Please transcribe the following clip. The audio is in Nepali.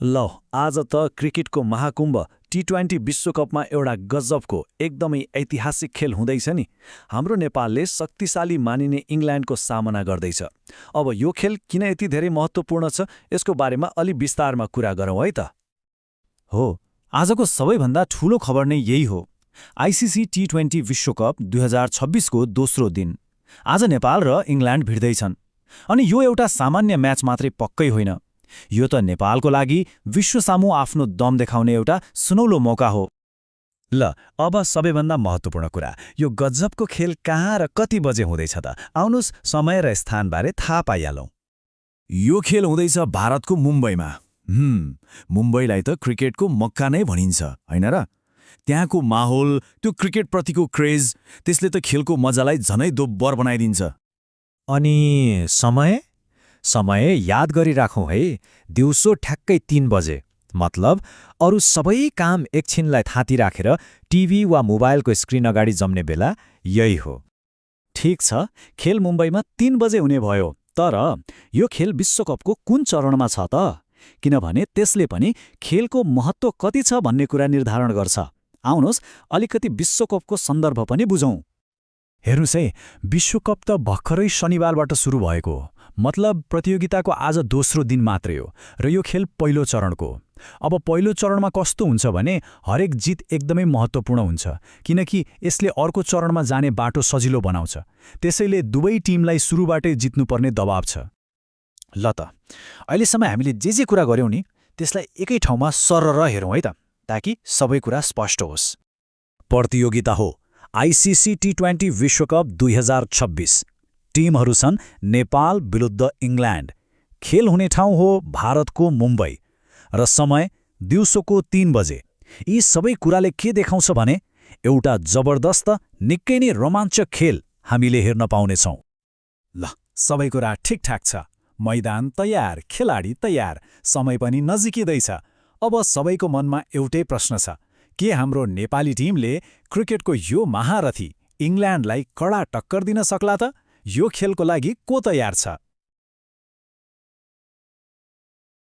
ल आज त क्रिकेटको महाकुम्भ टी20 विश्वकपमा एउटा गजबको एकदमै ऐतिहासिक खेल हुँदैछ नि। हाम्रो नेपालले शक्तिशाली मानिने इङ्ल्यान्डको सामना गर्दैछ। अब यो खेल किन यति धेरै महत्त्वपूर्ण छ यसको बारेमा अलि विस्तारमा कुरा गरौँ है त। हो, आजको सबैभन्दा ठूलो खबर नै यही हो। आइसिसी टी20 विश्वकप 2026 को दोस्रो दिन आज नेपाल र इङ्ल्यान्ड भिड्दैछन्। अनि यो एउटा सामान्य म्याच मात्रै पक्कै होइन, यो त नेपालको लागि विश्वसामु आफ्नो दम देखाउने एउटा सुनौलो मौका हो। ल अब सबैभन्दा महत्त्वपूर्ण कुरा, यो गजबको खेल कहाँ र कति बजे हुँदैछ त? आउनुस् समय र स्थानबारे थाहा पाइहालौँ। यो खेल हुँदैछ भारतको मुम्बईमा। मुम्बईलाई त क्रिकेटको मक्का नै भनिन्छ, होइन र? त्यहाँको माहौल, त्यो क्रिकेटप्रतिको क्रेज, त्यसले त खेलको मजालाई झनै दोब्बर बनाइदिन्छ। अनि समय याद गरिराखौँ है, दिउँसो ठ्याक्कै 3 बजे, मतलब अरू सबै काम एकछिनलाई थाती राखेर टिभी वा मोबाइलको स्क्रिन अगाडि जम्ने बेला यही हो। ठिक छ, खेल मुम्बईमा 3 बजे हुने भयो, तर यो खेल विश्वकपको कुन चरणमा छ त? किनभने त्यसले पनि खेलको महत्त्व कति छ भन्ने कुरा निर्धारण गर्छ। आउनुहोस् अलिकति विश्वकपको सन्दर्भ पनि बुझौँ। हेर्नुहोस् है, विश्वकप त भर्खरै शनिबारबाट सुरु भएको हो, मतलब प्रतियोगिताको आज दोस्रो दिन मात्रै हो र यो खेल पहिलो चरणको। अब पहिलो चरणमा कस्तो हुन्छ भने हरेक जित एकदमै महत्त्वपूर्ण हुन्छ, किनकि यसले अर्को चरणमा जाने बाटो सजिलो बनाउँछ। त्यसैले दुवै टिमलाई सुरुबाटै जित्नुपर्ने दबाव छ। ल त, अहिलेसम्म हामीले जे कुरा गर्यौँ नि त्यसलाई एकै ठाउँमा सरर हेरौँ है त, ताकि सबै कुरा स्पष्ट होस्। प्रतियोगिता हो आइसिसी टी20 विश्वकप 2026। टिमहरू छन् नेपाल विरुद्ध इङ्ल्यान्ड। खेल हुने ठाउँ हो भारतको मुम्बई र समय दिउँसोको 3 बजे। यी सबै कुराले के देखाउँछ भने एउटा जबरदस्त, निकै नै रोमाञ्चक खेल हामीले हेर्न पाउनेछौँ। ल, सबै कुरा ठिकठाक छ, मैदान तयार, खेलाडी तयार, समय पनि नजिकिँदैछ। अब सबैको मनमा एउटै प्रश्न छ, के हाम्रो नेपाली टिमले क्रिकेटको यो महारथी इङ्ल्यान्डलाई कडा टक्कर दिन सक्ला त? यो खेलको लागि को तयार छ?